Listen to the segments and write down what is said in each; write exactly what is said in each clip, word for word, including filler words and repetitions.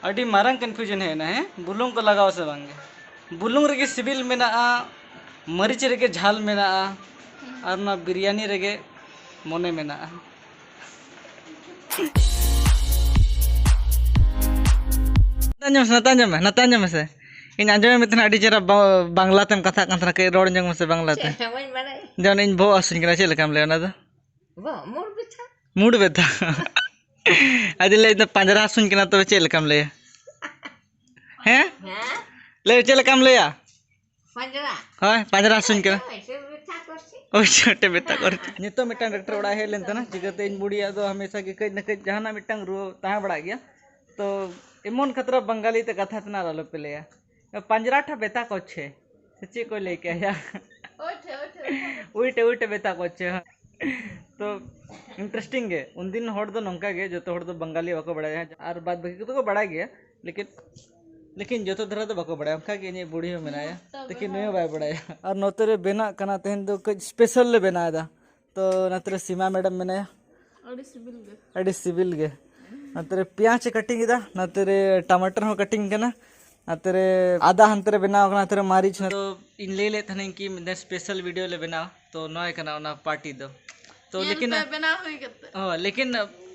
ᱟᱹᱰᱤ ᱢᱟᱨᱟᱝ ᱠᱚᱱᱯᱷᱤᱭᱩᱡᱚᱱ ᱦᱮᱡ ᱮᱱᱟ᱾ ᱦᱮᱸ, ᱵᱩᱞᱩᱝ ᱠᱚ ᱞᱟᱜᱟᱣᱟ ᱥᱮ ᱵᱟᱝᱜᱮ? ᱵᱩᱞᱩᱝ ᱨᱮᱜᱮ ᱥᱤᱵᱤᱞ ᱢᱮᱱᱟᱜᱼᱟ, ᱢᱟᱹᱨᱤᱪ ᱨᱮᱜᱮ ᱡᱷᱟᱞ ᱢᱮᱱᱟᱜᱼᱟ, ᱟᱨ ᱚᱱᱟ ᱵᱤᱨᱭᱟᱱᱤ ᱨᱮᱜᱮ ᱢᱚᱱᱮ ᱢᱮᱱᱟᱜᱼᱟ᱾ ᱱᱟᱛᱮ ᱟᱸᱡᱚᱢ ᱢᱮᱥᱮ, ᱱᱟᱛᱮ ᱟᱸᱡᱚᱢ ᱢᱮ, ᱱᱟᱛᱮ ᱟᱸᱡᱚᱢ ᱢᱮᱥᱮ᱾ ᱤᱧ ᱟᱸᱡᱚᱢᱮᱫ ᱢᱮ ᱛᱟᱦᱮᱱᱟ ᱟᱹᱰᱤ ᱪᱮᱦᱨᱟ ᱵᱟ-, ᱵᱟᱝᱞᱟ ᱛᱮᱢ ᱠᱟᱛᱷᱟᱜ ᱠᱟᱱ ᱛᱟᱦᱮᱱᱟ, ᱠᱟᱹᱡ ᱨᱚᱲ ᱧᱚᱜ ᱢᱮᱥᱮ ᱵᱟᱝᱞᱟ ᱛᱮ᱾ ᱪᱮᱫ ᱦᱚᱸ ᱵᱟᱹᱧ ᱵᱟᱲᱟᱭᱟ᱾ ᱡᱮᱢᱚᱱ ᱤᱧ ᱵᱚᱦᱚᱜ ᱦᱟᱹᱥᱩᱧ ᱠᱟᱱᱟ, ᱪᱮᱫ ᱞᱮᱠᱟᱢ ᱞᱟᱹᱭᱟ ᱚᱱᱟ ᱫᱚ? ᱵᱚᱦᱚᱜ ᱢᱩᱲ ᱵᱮᱛᱷᱟ᱾ ᱢᱩᱲ ᱵᱮᱛᱷᱟ᱾ ᱟᱫᱚ ᱞᱟᱹᱭ ᱫᱟ ᱯᱟᱸᱡᱽᱨᱟ ᱦᱟᱹᱥᱩᱧ ᱠᱟᱱᱟ, ᱛᱚᱵᱮ ᱪᱮᱫ ᱞᱮᱠᱟᱢ ᱞᱟᱹᱭᱟ? ᱦᱮᱸ? ᱦᱮᱸ? ᱞᱟᱹᱭ, ᱪᱮᱫ ᱞᱮᱠᱟᱢ ᱞᱟᱹᱭᱟ? ᱯᱟᱸᱡᱽᱨᱟ᱾ ᱦᱳᱭ, ᱯᱟᱸᱡᱽᱨᱟ ᱦᱟᱹᱥᱩᱧ ᱠᱟᱱᱟ᱾ ᱳᱭ ᱪᱷᱳᱴᱮ ᱵᱮᱛᱷᱟ ᱠᱚᱨᱪᱷᱮ᱾ ᱱᱤᱛᱚᱜ ᱢᱤᱫᱴᱟᱝ ᱰᱟᱠᱛᱟᱨ ᱚᱲᱟᱜ ᱦᱮᱡ ᱞᱮᱱ ᱛᱟᱦᱮᱱᱟ, ᱪᱤᱠᱟᱹᱛᱮ ᱤᱧ ᱵᱩᱲᱤᱭᱟᱜ ᱫᱚ ᱦᱟᱢᱮᱥᱟ ᱜᱮ ᱠᱟᱹᱡ ᱱᱟ ᱠᱟᱹᱡ ᱡᱟᱦᱟᱱᱟᱜ ᱢᱤᱫᱴᱟᱝ ᱨᱩᱣᱟᱹ ᱛᱟᱦᱮᱸ ᱵᱟᱲᱟᱜ ᱜᱮᱭᱟ᱾ ᱛᱚ ᱮᱢᱚᱱ ᱠᱷᱟᱛᱨᱟ ᱵᱟᱝᱜᱟᱞᱤ ᱛᱮ ᱠᱟᱛᱷᱟ ᱛᱮᱱᱟᱜ ᱟᱞᱚᱯᱮ ᱞᱟᱹᱭᱟ, ᱯᱟᱸᱡᱽᱨᱟ ᱴᱷᱟ ᱵᱮᱛᱷᱟ ᱠᱚᱨᱪᱷᱮ, ᱥᱮ ᱪᱮᱫ ᱠᱚ ᱞᱟᱹᱭ ᱠᱮᱜᱼᱟ? ᱳᱭ ᱴᱷᱮ, ᱳᱭ ᱴᱷᱮ, ᱳᱭ ᱴᱷᱮ᱾ ᱩᱭᱴᱮ ᱩᱭᱴᱮ ᱵᱮᱛᱷᱟ ᱠᱚᱨᱪᱷᱮ᱾ ᱛᱚ ᱤᱱᱴᱟᱨᱮᱥᱴᱤᱝ ᱜᱮ, ᱩᱱᱫᱤᱱ ᱦᱚᱲ ᱫᱚ ᱱᱚᱝᱠᱟ ᱜᱮ, ᱡᱚᱛᱚ ᱦᱚᱲ ᱫᱚ ᱵᱟᱝᱜᱟᱞᱤ ᱵᱟᱠᱚ ᱵᱟᱲᱟᱭᱟ, ᱟᱨ ᱵᱟᱫ ᱵᱟᱹᱠᱤ ᱠᱚᱫᱚ ᱠᱚ ᱵᱟᱲᱟᱭ ᱜᱮᱭᱟ, ᱞᱮᱠᱤᱱ ᱞᱮᱠᱤᱱ ᱡᱚᱛᱚ ᱫᱷᱟᱨᱟ ᱫᱚ ᱵᱟᱠᱚ ᱵᱟᱲᱟᱭᱟ᱾ ᱚᱱᱠᱟ ᱜᱮ ᱤᱧᱤᱡ ᱵᱩᱲᱦᱤ ᱦᱚᱸ ᱢᱮᱱᱟᱭᱟ, ᱞᱮᱠᱤᱱ ᱱᱩᱭ ᱦᱚᱸ ᱵᱟᱭ ᱵᱟᱲᱟᱭᱟ᱾ ᱟᱨ ᱱᱚᱛᱮ ᱨᱮ ᱵᱮᱱᱟᱜ ᱠᱟᱱᱟ, ᱛᱮᱦᱮᱧ ᱫᱚ ᱠᱟᱹᱡ ᱥᱯᱮᱥᱟᱞ ᱞᱮ ᱵᱮᱱᱟᱣ ᱮᱫᱟ᱾ ᱛᱚ ᱱᱚᱛᱮ ᱨᱮ ᱥᱤᱢᱟ ᱢᱮᱰᱟᱢ ᱢᱮᱱᱟᱭᱟ᱾ ᱟᱹᱰᱤ ᱥᱤᱵᱤᱞ ᱜᱮ᱾ ᱟᱹᱰᱤ ᱥᱤᱵᱤᱞ ᱜᱮ᱾ ᱱᱚᱛᱮ ᱨᱮ ᱯᱮᱸᱭᱟᱡᱽ ᱮ ᱠᱟᱴᱤᱝ ᱮᱫᱟ, ᱱᱚᱛᱮ ᱨᱮ ᱴᱟᱢᱟᱴᱟᱨ ᱦᱚᱸ ᱠᱟᱴᱤᱝ ᱠᱟᱱᱟ, ᱱᱚᱛᱮ ᱨᱮ ᱟᱫᱟ ᱦᱟᱱᱛᱮ ᱨᱮ ᱵᱮᱱᱟᱣ ᱠᱟᱱᱟ, ᱱᱚᱛᱮ ᱨᱮ ᱢᱟᱹᱨᱤᱪ᱾ ᱛᱚ ᱤᱧ ᱞᱟᱹᱭ ᱞᱮᱫ ᱛᱟᱦᱮᱱᱟᱹᱧ ᱠᱤ ᱢᱤᱫᱴᱮᱱ ᱥᱯᱮᱥᱟᱞ ᱵᱷᱤᱰᱤᱭᱳ ᱞᱮ ᱵᱮᱱᱟᱣᱟ, ᱛᱚ ᱱᱚᱣᱟ ᱠᱟᱱᱟ ᱚᱱᱟ ᱯᱟᱨᱴᱤ ᱫᱚ᱾ ᱛᱚ ᱧᱮᱞ ᱞᱮᱠᱤᱱ ᱯᱮ ᱵᱮᱱᱟᱣ ᱦᱩᱭ ᱠᱟᱛᱮ᱾ ᱦᱳᱭ, ᱞᱮᱠᱤᱱ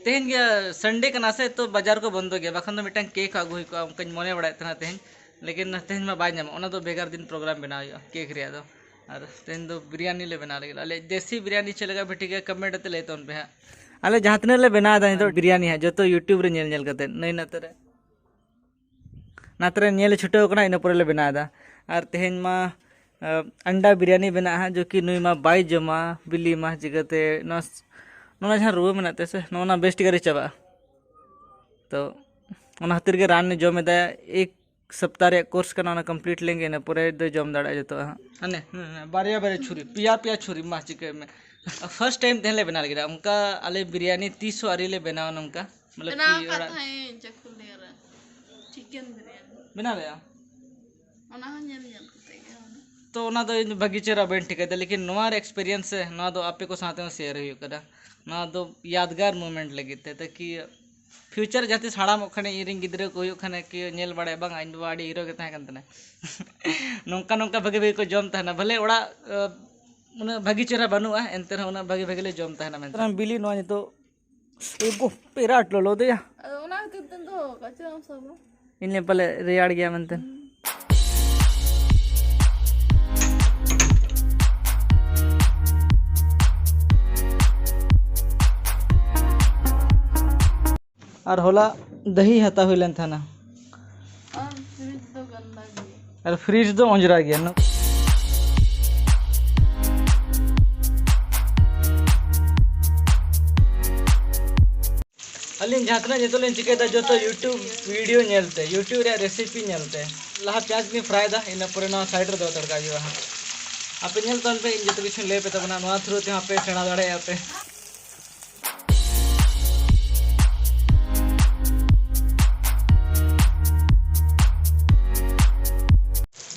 ᱛᱮᱦᱮᱧ ᱜᱮ ᱥᱟᱱᱰᱮ ᱠᱟᱱᱟ ᱥᱮ, ᱛᱚ ᱵᱟᱡᱟᱨ ᱠᱚ ᱵᱚᱱᱫᱚ ᱜᱮᱭᱟ, ᱵᱟᱠᱷᱟᱱ ᱫᱚ ᱢᱤᱫᱴᱟᱝ ᱠᱮᱠ ᱟᱹᱜᱩ ᱦᱩᱭ ᱠᱚᱜᱼᱟ, ᱚᱱᱠᱟᱧ ᱢᱚᱱᱮ ᱵᱟᱲᱟᱭᱮᱫ ᱛᱟᱦᱮᱱᱟ ᱛᱮᱦᱮᱧ, ᱞᱮᱠᱤᱱ ᱛᱮᱦᱮᱧ ᱢᱟ ᱵᱟᱭ ᱧᱟᱢᱚᱜ᱾ ᱚᱱᱟ ᱫᱚ ᱵᱷᱮᱜᱟᱨ ᱫᱤᱱ ᱯᱨᱳᱜᱨᱟᱢ ᱵᱮᱱᱟᱣ ᱦᱩᱭᱩᱜᱼᱟ ᱠᱮᱠ ᱨᱮᱭᱟᱜ ᱫᱚ᱾ ᱟᱨ ᱛᱮᱦᱮᱧ ᱫᱚ ᱵᱤᱨᱭᱟᱱᱤ ᱞᱮ ᱵᱮᱱᱟᱣ ᱞᱟᱹᱜᱤᱫ᱾ ᱟᱞᱮ ᱫᱮᱥᱤ ᱵᱤᱨᱭᱟᱱᱤ ᱪᱮᱫ ᱞᱮᱠᱟ ᱯᱮ ᱴᱷᱤᱠᱟᱹᱭᱟ, ᱠᱚᱢᱮᱱᱴ ᱠᱟᱛᱮ ᱞᱟᱹᱭ ᱛᱟᱵᱚᱱ ᱯᱮ ᱦᱟᱸᱜ᱾ ᱟᱞᱮ ᱡᱟᱦᱟᱸ ᱛᱤᱱᱟᱹᱜ ᱞᱮ ᱵᱮᱱᱟᱣ ᱮᱫᱟ ᱱᱤᱛᱚᱜ ᱵᱤᱨᱭᱟᱱᱤ ᱦᱟᱸᱜ, ᱡᱚᱛᱚ YouTube ᱨᱮ ᱧᱮᱞ ᱧᱮᱞ ᱠᱟᱛᱮ, ᱱᱟᱹᱭ ᱱᱟᱛᱮ ᱨᱮ᱾ ᱱᱟᱛᱮ ᱨᱮ ᱧᱮᱞ ᱪᱷᱩᱴᱟᱹᱣ ᱠᱟᱱᱟ, ᱤᱱᱟᱹ ᱯᱚᱨᱮ ᱞᱮ ᱵᱮᱱᱟᱣ ᱮᱫᱟ᱾ ᱟᱨ ᱛᱮᱦᱮᱧ ᱢᱟ, ᱟᱸ, ᱟᱱᱰᱟ ᱵᱤᱨᱭᱟᱱᱤ ᱵᱮᱱᱟᱜᱼᱟ ᱦᱟᱸᱜ, ᱡᱚ ᱠᱤ ᱱᱩᱭ ᱢᱟ ᱵᱟᱭ ᱡᱚᱢᱟ, ᱵᱤᱞᱤ ᱢᱟ ᱪᱤᱠᱟᱹᱛᱮ ᱱᱚᱣᱟ ᱥ-, ᱱᱚᱣᱟ ᱡᱟᱦᱟᱸ ᱨᱩᱣᱟᱹ ᱢᱮᱱᱟᱜ ᱛᱟᱭᱟ ᱥᱮ, ᱱᱚᱣᱟ ᱵᱮᱥ ᱴᱷᱤᱠ ᱟᱹᱣᱨᱤ ᱪᱟᱵᱟᱜᱼᱟ᱾ ᱛᱚ ᱚᱱᱟ ᱠᱷᱟᱹᱛᱤᱨ ᱜᱮ ᱨᱟᱱ ᱮ ᱡᱚᱢ ᱮᱫᱟ, ᱮᱠ ᱥᱚᱯᱛᱟ ᱨᱮᱭᱟᱜ ᱠᱳᱨᱥ ᱠᱟᱱᱟ, ᱚᱱᱟ ᱠᱚᱢᱯᱞᱤᱴ ᱞᱮᱱᱜᱮ, ᱤᱱᱟᱹ ᱯᱚᱨᱮ ᱫᱚᱭ ᱡᱚᱢ ᱫᱟᱲᱮᱭᱟᱜᱼᱟ ᱡᱚᱛᱚᱣᱟᱜ ᱦᱟᱸᱜ᱾ ᱦᱟᱱᱮ, ᱦᱮᱸ, ᱦᱮᱸ, ᱵᱟᱨᱭᱟ ᱵᱟᱨᱭᱟ ᱪᱷᱩᱨᱤ, ᱯᱮᱭᱟ ᱯᱮᱭᱟ ᱪᱷᱩᱨᱤ, ᱢᱟ ᱪᱤᱠᱟᱹᱭ ᱢᱮ᱾ ᱯᱷᱟᱥᱴ ᱴᱟᱭᱤᱢ ᱛᱮᱦᱮᱧ ᱞᱮ ᱵᱮᱱᱟᱣ ᱞᱟᱹᱜᱤᱫ, ᱚᱱᱠᱟ ᱟᱞᱮ ᱵᱤᱨᱭᱟᱱᱤ ᱛᱤᱥ ᱦᱚᱸ ᱟᱹᱣᱨᱤ ᱞᱮ ᱵᱮᱱᱟᱣᱟ ᱱᱚᱝᱠᱟ᱾ ᱢᱚᱛᱞᱚᱵ ᱵᱮᱱᱟᱣ ᱠᱤ ᱟᱠᱟᱫ ᱚᱲᱟᱜ ᱛᱟᱦᱮᱸᱫ ᱪᱟᱹᱠᱩᱞᱤᱭᱟᱹ ᱨᱮ ᱪᱤᱠᱮᱱ ᱵᱤᱨᱭᱟᱱᱤ᱾ ᱵᱮᱱᱟᱣ ᱞᱮᱜᱼᱟ? ᱚᱱᱟ ᱦᱚᱸ ᱧᱮᱞ ᱧᱮᱞ ᱠᱟᱛᱮ ᱜᱮ ᱦᱩᱭᱱᱟ᱾ ᱛᱚ ᱚᱱᱟ ᱫᱚ ᱤᱧ ᱵᱷᱟᱹᱜᱤ ᱪᱮᱦᱨᱟ ᱵᱟᱹᱧ ᱴᱷᱤᱠᱟᱹᱭᱮᱫᱟ, ᱞᱮᱠᱤᱱ ᱱᱚᱣᱟ ᱨᱮ ᱮᱠᱥᱯᱮᱨᱤᱭᱮᱱᱥ ᱥᱮ ᱱᱚᱣᱟ ᱫᱚ ᱟᱯᱮ ᱠᱚ ᱥᱟᱶᱛᱮ ᱦᱚᱸ ᱥᱮᱭᱟᱨ ᱦᱩᱭᱩᱜ ᱠᱟᱱᱟ᱾ ᱱᱚᱣᱟ ᱫᱚ ᱭᱟᱫᱽᱜᱟᱨ ᱢᱳᱢᱮᱱᱴ ᱞᱟᱹᱜᱤᱫ ᱛᱮ, ᱛᱟᱠᱤ ᱯᱷᱤᱭᱩᱪᱟᱨ ᱡᱟᱦᱟᱸ ᱛᱤᱥ ᱦᱟᱲᱟᱢᱚᱜ ᱠᱷᱟᱱᱮ, ᱤᱧ ᱨᱮᱱ ᱜᱤᱫᱽᱨᱟᱹ ᱠᱚ ᱦᱩᱭᱩᱜ ᱠᱷᱟᱱᱮ ᱠᱤ ᱧᱮᱞ ᱵᱟᱲᱟᱭᱟ, ᱵᱟᱝ, ᱤᱧ ᱵᱟᱵᱟ ᱟᱹᱰᱤ ᱦᱤᱨᱳ ᱜᱮ ᱛᱟᱦᱮᱸ ᱠᱟᱱ ᱛᱟᱦᱮᱱᱟ᱾ ᱱᱚᱝᱠᱟ ᱱᱚᱝᱠᱟ ᱵᱷᱟᱹᱜᱤ ᱵᱷᱟᱹᱜᱤ ᱠᱚ ᱡᱚᱢ ᱛᱟᱦᱮᱱᱟ, ᱵᱷᱟᱞᱮ ᱚᱲᱟᱜ ᱩᱱᱟᱹᱜ ᱵᱷᱟᱹᱜᱤ ᱪᱮᱦᱨᱟ ᱵᱟᱹᱱᱩᱜᱼᱟ, ᱮᱱᱛᱮ ᱨᱮᱦᱚᱸ ᱩᱱᱟᱹᱜ ᱵᱷᱟᱹᱜᱤ ᱵᱷᱟᱹᱜᱤ ᱞᱮ ᱡᱚᱢ ᱛᱟᱦᱮᱱᱟ ᱢᱮᱱᱛᱮ᱾ ᱵᱤᱞᱤ ᱱᱚᱣᱟ ᱱᱤᱛᱚᱜ ᱮ ᱜᱳ, ᱯᱮᱨᱟᱴ ᱞᱚᱞᱚ ᱫᱚᱭᱟ᱾ ᱟᱫᱚ ᱚᱱᱟ ᱠᱷᱟᱹᱛᱤᱨ ᱛᱮ ᱫᱚᱦᱚ ᱠᱟᱜ ᱪᱮᱫᱟᱜ ᱮᱢ ᱥᱟᱵᱟ? ᱤᱧ ᱞᱟᱹᱭ ᱯᱟᱞᱮ ᱨᱮᱭᱟᱲ ᱜᱮᱭᱟ ᱢᱮᱱᱛᱮ᱾ ᱟᱨ ᱦᱚᱞᱟ ᱫᱟᱹᱦᱤ ᱦᱟᱛᱟᱣ ᱦᱩᱭ ᱞᱮᱱ ᱛᱟᱦᱮᱱᱟ᱾ ᱟᱨ ᱯᱷᱨᱤᱡᱽ ᱫᱚ ᱜᱟᱱᱫᱟ ᱜᱮᱭᱟ᱾ ᱟᱨ ᱯᱷᱨᱤᱡᱽ ᱫᱚ ᱚᱸᱡᱽᱨᱟ ᱜᱮᱭᱟ᱾ ᱟᱹᱞᱤᱧ ᱡᱟᱦᱟᱸ ᱛᱤᱱᱟᱹᱜ ᱱᱤᱛᱚᱜ ᱞᱤᱧ ᱪᱤᱠᱟᱹᱭᱮᱫᱟ, ᱡᱚᱛᱚ YouTube video ᱧᱮᱞᱛᱮ, YouTube ᱨᱮᱭᱟᱜ recipe ᱧᱮᱞᱛᱮ᱾ ᱞᱟᱦᱟ ᱯᱮᱸᱭᱟᱡᱽ ᱞᱤᱧ ᱯᱷᱨᱟᱭᱮᱫᱟ, ᱤᱱᱟᱹ ᱯᱚᱨᱮ ᱱᱚᱣᱟ ᱥᱟᱭᱤᱰ ᱨᱮ ᱫᱚᱦᱚ ᱛᱟᱲᱠᱟ ᱦᱩᱭᱩᱜᱼᱟ ᱦᱟᱸᱜ᱾ ᱟᱯᱮ ᱧᱮᱞ ᱛᱟᱵᱚᱱ ᱯᱮ, ᱤᱧ ᱡᱚᱛᱚ ᱠᱤᱪᱷᱩᱧ ᱞᱟᱹᱭ ᱟᱯᱮ ᱛᱟᱵᱚᱱᱟ, ᱱᱚᱣᱟ ᱛᱷᱨᱩ ᱛᱮᱦᱚᱸ ᱟᱯᱮ ᱥᱮᱬᱟ ᱫᱟᱲᱮᱭᱟᱜᱼᱟ ᱯᱮ᱾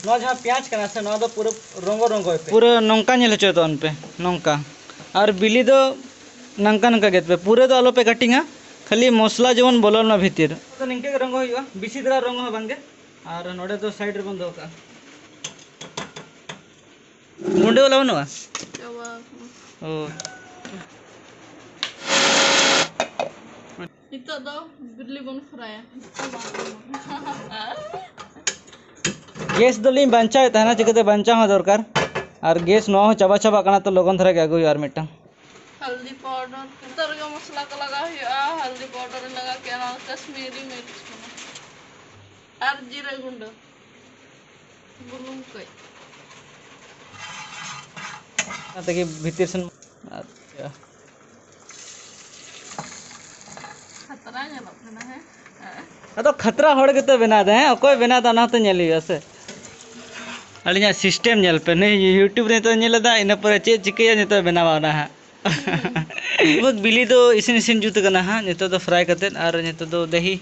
ᱱᱚᱣᱟ ᱡᱟᱦᱟᱸ ᱯᱮᱸᱭᱟᱡᱽ ᱠᱟᱱᱟ ᱥᱮ, ᱱᱚᱣᱟ ᱫᱚ ᱯᱩᱨᱟᱹ ᱨᱚᱝᱜᱚ ᱨᱚᱝᱜᱚᱭ ᱯᱮ᱾ ᱯᱩᱨᱟᱹ ᱱᱚᱝᱠᱟ ᱧᱮᱞ ᱦᱚᱪᱚᱭ ᱛᱟᱵᱚᱱ ᱯᱮ, ᱱᱚᱝᱠᱟ᱾ ᱟᱨ ᱵᱤᱞᱤ ᱫᱚ ᱱᱚᱝᱠᱟ ᱱᱚᱝᱠᱟ ᱜᱮᱫ ᱯᱮ, ᱯᱩᱨᱟᱹ ᱫᱚ ᱟᱞᱚ ᱯᱮ ᱠᱟᱴᱤᱝᱟ, ᱠᱷᱟᱹᱞᱤ ᱢᱚᱥᱞᱟ ᱡᱮᱢᱚᱱ ᱵᱚᱞᱚᱱ ᱢᱟ ᱵᱷᱤᱛᱤᱨ᱾ ᱛᱚ ᱱᱤᱝᱠᱟᱹ ᱜᱮ ᱨᱚᱝᱜᱚ ᱦᱩᱭᱩᱜᱼᱟ, ᱵᱮᱥᱤ ᱫᱷᱟᱨᱟ ᱨᱚᱝᱜᱚ ᱦᱚᱸ ᱵᱟᱝᱜᱮ᱾ ᱟᱨ ᱱᱚᱰᱮ ᱫᱚ ᱥᱟᱭᱤᱰ ᱨᱮᱵᱚᱱ ᱫᱚᱦᱚ ᱠᱟᱜᱼᱟ᱾ ᱜᱩᱸᱰᱟᱹ ᱵᱟᱞᱟ ᱵᱟᱹᱱᱩᱜᱼᱟ? ᱪᱟᱵᱟ ᱟᱠᱟᱱᱟ᱾ ᱚ᱾ ᱱᱤᱛᱚᱜ ᱫᱚ ᱵᱤᱞᱤ ᱵᱚᱱ ᱯᱷᱨᱟᱭᱟ᱾ ᱜᱮᱥ ᱫᱚᱞᱤᱧ ᱵᱟᱧᱪᱟᱣᱮᱫ ᱛᱟᱦᱮᱱᱟ, ᱪᱤᱠᱟᱹᱛᱮ ᱵᱟᱧᱪᱟᱣ ᱦᱚᱸ ᱫᱚᱨᱠᱟᱨ᱾ ᱟᱨ ᱜᱮᱥ ᱱᱚᱣᱟ ᱦᱚᱸ ᱪᱟᱵᱟ ᱪᱟᱵᱟᱜ ᱠᱟᱱᱟ, ᱛᱚ ᱞᱚᱜᱚᱱ ᱫᱷᱟᱨᱟ ᱜᱮ ᱟᱹᱜᱩ ᱦᱩᱭᱩᱜᱼᱟ ᱟᱨ ᱢᱤᱫᱴᱟᱝ᱾ ᱦᱚᱞᱫᱤ ᱯᱟᱣᱰᱟᱨ, ᱱᱤᱛᱚᱜ ᱨᱮᱜᱮ ᱢᱚᱥᱞᱟ ᱠᱚ ᱞᱟᱜᱟᱣ ᱦᱩᱭᱩᱜᱼᱟ᱾ ᱦᱚᱞᱫᱤ ᱯᱟᱣᱰᱟᱨ ᱤᱧ ᱞᱟᱜᱟᱣ ᱠᱮᱫᱟ, ᱱᱚᱣᱟ ᱫᱚ ᱠᱟᱥᱢᱤᱨᱤ ᱢᱤᱨᱪ ᱠᱟᱱᱟ᱾ ᱟᱨ ᱡᱤᱨᱟᱹ ᱜᱩᱸᱰᱟᱹ, ᱵᱩᱞᱩᱝ ᱠᱟᱹᱡ᱾ ᱚᱱᱟ ᱛᱮᱜᱮ ᱵᱷᱤᱛᱤᱨ ᱥᱮᱱ, ᱟᱪᱪᱷᱟ᱾ ᱠᱷᱟᱛᱨᱟ ᱧᱮᱞᱚᱜ ᱠᱟᱱᱟ, ᱦᱮᱸ? ᱟᱫᱚ ᱠᱷᱟᱛᱨᱟ ᱦᱚᱲ ᱜᱮᱛᱚ ᱵᱮᱱᱟᱣ ᱫᱟᱭ, ᱦᱮᱸ? ᱚᱠᱚᱭ ᱵᱮᱱᱟᱣ ᱫᱟ, ᱚᱱᱟ ᱦᱚᱸᱛᱚ ᱧᱮᱞ ᱦᱩᱭᱩᱜᱼᱟ ᱥᱮ᱾ ᱟᱹᱞᱤᱧᱟᱜ system ᱧᱮᱞ ᱯᱮ, ᱱᱩᱭ YouTube ᱨᱮ ᱱᱤᱛᱚᱜ ᱧᱮᱞ ᱮᱫᱟ, ᱤᱱᱟᱹ ᱯᱚᱨᱮ ᱪᱮᱫ ᱪᱤᱠᱟᱹᱭᱟ, ᱱᱤᱛᱚᱜ ᱵᱮᱱᱟᱣᱟ ᱚᱱᱟ ᱦᱟᱸᱜ᱾ ᱵᱤᱞᱤ ᱫᱚ ᱤᱥᱤᱱ ᱤᱥᱤᱱ ᱡᱩᱛ ᱠᱟᱱᱟ ᱦᱟᱸᱜ, ᱱᱤᱛᱚᱜ ᱫᱚ fry ᱠᱟᱛᱮᱫ, ᱟᱨ ᱱᱤᱛᱚᱜ ᱫᱚ ᱫᱟᱹᱦᱤ᱾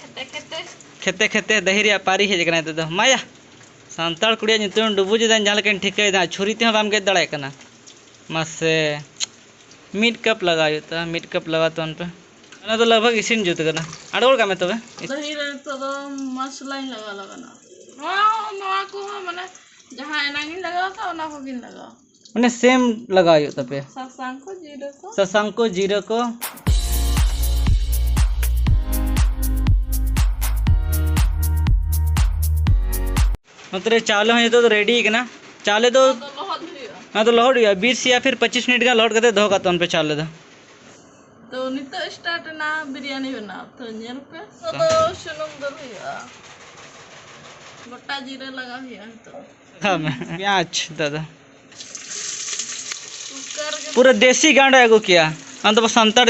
ᱠᱷᱮᱛᱮ ᱠᱷᱮᱛᱮ᱾ ᱠᱷᱮᱛᱮ ᱠᱷᱮᱛᱮ ᱫᱟᱹᱦᱤ ᱨᱮᱭᱟᱜ ᱯᱟᱹᱨᱤ ᱦᱮᱡ ᱟᱠᱟᱱᱟ ᱱᱤᱛᱚᱜ ᱫᱚ᱾ ᱢᱟᱭᱟ, ᱥᱟᱱᱛᱟᱲ ᱠᱩᱲᱤᱭᱟᱜ ᱧᱩᱛᱩᱢ ᱰᱩᱵᱩᱡ ᱮᱫᱟᱧ, ᱡᱟᱦᱟᱸ ᱞᱮᱠᱟᱧ ᱴᱷᱤᱠᱟᱹᱭᱮᱫᱟ, ᱪᱷᱩᱨᱤ ᱛᱮᱦᱚᱸ ᱵᱟᱢ ᱜᱮᱫ ᱫᱟᱲᱮᱭᱟᱜ ᱠᱟᱱᱟ᱾ ᱢᱟᱥᱮ, ᱢᱤᱫ ᱠᱟᱯ ᱞᱟᱜᱟᱣ ᱦᱩᱭᱩᱜ ᱛᱟᱢᱟ, ᱢᱤᱫ ᱠᱟᱯ ᱞᱟᱜᱟᱣ ᱛᱟᱵᱚᱱ ᱯᱮ᱾ ᱚᱱᱟ ᱫᱚ ᱞᱟᱜᱽ ᱵᱷᱟᱜᱽ ᱤᱥᱤᱱ ᱡᱩᱛ ᱠᱟᱱᱟ᱾ ᱟᱬᱜᱚ ᱠᱟᱜ ᱢᱮ ᱛᱚᱵᱮ᱾ ᱫᱟᱹᱦᱤ ᱨᱮ ᱱᱤᱛᱚᱜ ᱫᱚ ᱢᱚᱥᱞᱟᱧ ᱞᱟᱜᱟᱣ ᱞᱟᱜᱟᱱᱟ᱾ ᱱᱚᱣᱟ, ᱱᱚᱣᱟ ᱠᱚᱦᱚᱸ ᱢᱟᱱᱮ ᱡᱟᱦᱟᱸ ᱮᱱᱟᱝ ᱤᱧ ᱞᱟᱜᱟᱣ ᱟᱠᱟᱫ, ᱚᱱᱟ ᱠᱚᱜᱮᱧ ᱞᱟᱜᱟᱣᱟ᱾ ᱢᱟᱱᱮ ᱥᱮᱢ ᱞᱟᱜᱟᱣ ᱦᱩᱭᱩᱜ ᱛᱟᱯᱮᱭᱟ᱾ ᱥᱟᱥᱟᱝ ᱠᱚ, ᱡᱤᱨᱟᱹ ᱠᱚ᱾ ᱥᱟᱥᱟᱝ ᱠᱚ, ᱡᱤᱨᱟᱹ ᱠᱚ᱾ ᱱᱚᱛᱮ ᱨᱮ ᱪᱟᱣᱞᱮ ᱦᱚᱸ ᱱᱤᱛᱚᱜ ᱫᱚ ᱨᱮᱰᱤ ᱠᱟᱱᱟ᱾ ᱪᱟᱣᱞᱮ ᱫᱚ ᱚᱱᱟ ᱫᱚ ᱞᱚᱦᱚᱫ ᱦᱩᱭᱩᱜᱼᱟ᱾ ᱚᱱᱟ ᱫᱚ ᱞᱚᱦᱚᱫ ᱦᱩᱭᱩᱜᱼᱟ, ᱵᱤᱥ ᱭᱟ ᱯᱷᱤᱨ ᱯᱚᱸᱪᱤᱥ ᱢᱤᱱᱤᱴ ᱜᱟᱱ ᱞᱚᱦᱚᱫ ᱠᱟᱛᱮ ᱫᱚᱦᱚ ᱠᱟᱜ ᱛᱟᱵᱚᱱ ᱯᱮ ᱪᱟᱣᱞᱮ ᱫᱚ᱾ ᱛᱚ ᱱᱤᱛᱚᱜ ᱥᱴᱟᱨᱴ ᱮᱱᱟ ᱵᱤᱨᱭᱟᱱᱤ ᱵᱮᱱᱟᱣ, ᱛᱚ ᱧᱮᱞ ᱯᱮ᱾ ᱱᱤᱛᱚᱜ ᱫᱚ ᱥᱩᱱᱩᱢ ᱫᱩᱞ ᱦᱩᱭᱩᱜᱼᱟ, ᱜᱚᱴᱟ ᱡᱤᱨᱟᱹ ᱞᱟᱜᱟᱣ ᱦᱩᱭᱩᱜᱼᱟ ᱱᱤᱛᱚᱜ᱾ ᱦᱮᱸ, ᱯᱮᱸᱭᱟᱡᱽ ᱱᱤᱛᱚᱜ ᱫᱚ᱾ ᱠᱩᱠᱟᱨ ᱜᱮ᱾ ᱯᱩᱨᱟᱹ ᱫᱮᱥᱤ ᱜᱟᱸᱰᱮ ᱟᱹᱜᱩ ᱠᱮᱭᱟ᱾ ᱟᱢ ᱫᱚ ᱥᱟᱱᱛᱟᱲ,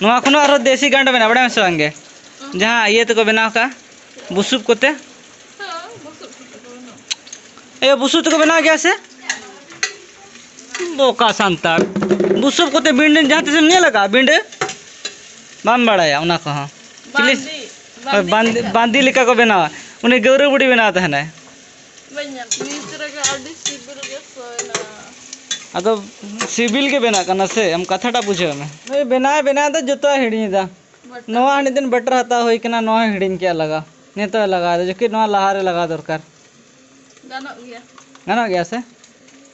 ᱱᱚᱣᱟ ᱠᱷᱚᱱ ᱦᱚᱸ ᱟᱨᱦᱚᱸ ᱫᱮᱥᱤ ᱜᱟᱸᱰᱮ ᱢᱮᱱᱟᱜᱼᱟ, ᱵᱟᱲᱟᱭᱟᱢ ᱥᱮ ᱵᱟᱝ ᱜᱮ? ᱡᱟᱦᱟᱸ ᱤᱭᱟᱹ ᱛᱮᱠᱚ ᱵᱮᱱᱟᱣ ᱠᱟᱜᱼᱟ, ᱵᱩᱥᱩᱵ ᱠᱚᱛᱮ᱾ ᱦᱮᱸ, ᱵᱩᱥᱩᱵ ᱠᱚᱛᱮ ᱠᱚ ᱵᱮᱱᱟᱣᱟ᱾ ᱮ, ᱵᱩᱥᱩᱵ ᱛᱮᱠᱚ ᱵᱮᱱᱟᱣ ᱜᱮᱭᱟ ᱥᱮ? ᱵᱚᱠᱟ ᱥᱟᱱᱛᱟᱲ᱾ ᱵᱩᱥᱩᱵ ᱠᱚᱛᱮ ᱵᱤᱸᱰᱟᱹ ᱡᱟᱦᱟᱸ ᱛᱤᱥᱮᱢ ᱧᱮᱞ ᱟᱠᱟᱫᱼᱟ? ᱵᱤᱸᱰᱟᱹ? ᱵᱟᱢ ᱵᱟᱲᱟᱭᱟ ᱚᱱᱟ ᱠᱚᱦᱚᱸ? ᱪᱤᱞᱤ? ᱵᱟᱸᱫᱤ, ᱦᱳᱭ, ᱵᱟᱸᱫᱤ ᱵᱟᱸᱫᱤ, ᱞᱮᱠᱟ᱾ ᱵᱟᱸᱫᱤ ᱞᱮᱠᱟ ᱠᱚ ᱵᱮᱱᱟᱣᱟ᱾ ᱩᱱᱤ ᱜᱟᱹᱣᱨᱟᱹ ᱵᱩᱰᱷᱤ ᱵᱮᱱᱟᱣ ᱛᱟᱦᱮᱱᱟᱭ᱾ ᱵᱟᱹᱧ ᱧᱮᱞ, ᱱᱤᱛ ᱨᱮᱜᱮ ᱟᱹᱰᱤ ᱥᱤᱵᱤᱞ ᱜᱮ ᱥᱚᱭᱮᱱᱟ᱾ ᱟᱫᱚ ᱥᱤᱵᱤᱞ ᱜᱮ ᱵᱮᱱᱟᱜ ᱠᱟᱱᱟ ᱥᱮ, ᱟᱢ ᱠᱟᱛᱷᱟᱴᱟᱜ ᱵᱩᱡᱷᱟᱹᱣ ᱢᱮ᱾ ᱱᱩᱭ ᱵᱮᱱᱟᱣ, ᱵᱮᱱᱟᱣ ᱫᱚ ᱡᱚᱛᱚᱣᱟᱜ ᱦᱤᱲᱤᱧ ᱮᱫᱟ᱾ ᱵᱟᱴᱟ᱾ ᱱᱚᱣᱟ ᱦᱚᱸ ᱢᱤᱫ ᱫᱤᱱ ᱵᱟᱴᱟᱨ ᱦᱟᱛᱟᱣ ᱦᱩᱭ ᱠᱟᱱᱟ, ᱱᱚᱣᱟ ᱦᱚᱸ ᱦᱤᱲᱤᱧ ᱠᱮᱜᱼᱟ ᱞᱟᱜᱟᱣ᱾ ᱱᱤᱛᱚᱜ ᱞᱟᱜᱟᱣ ᱮᱫᱟ, ᱡᱚᱠᱷᱚᱱ ᱱᱚᱣᱟ ᱞᱟᱦᱟ ᱨᱮ ᱞᱟᱜᱟᱣ ᱫᱚᱨᱠᱟᱨ᱾ ᱜᱟᱱᱚᱜ ᱜᱮᱭᱟ᱾ ᱜᱟᱱᱚᱜ ᱜᱮᱭᱟ ᱥᱮ?